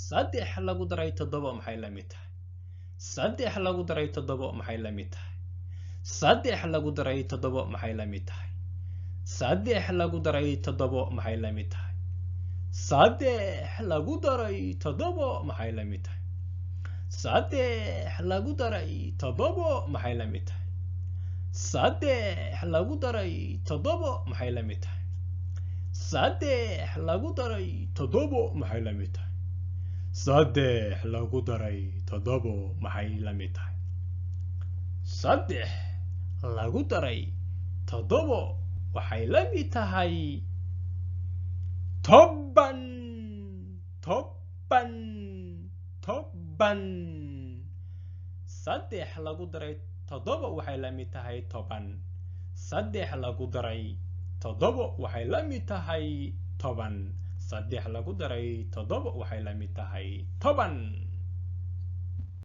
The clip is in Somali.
Saddex lagu daray toddobo maxay la mid tahay? Saddex lagu daray toddobo maxay la mid tahay? Saddex lagu daray toddobo maxay la mid tahay? Saddex lagu daray toddobo maxay la mid tahay? Saddex lagu daray toddobo maxay la mid tahay? Saddex lagu daray toddobo maxay la mid tahay? Saddex lagu daray toddobo maxay la mid tahay? Saddex lagu daray toddobo maxay la mid tahay? Saddex lagu daray toddobo maxay la mid tahay? Saddex lagu daray toddobo waxay la mid tahay 10, 10, 10. Saddex lagu daray toddobo waxay la mid tahay 10. Saddex lagu daray toddobo waxay la mid tahay 10. Saddex lagu daray toddobo waxay la mid tahay 10.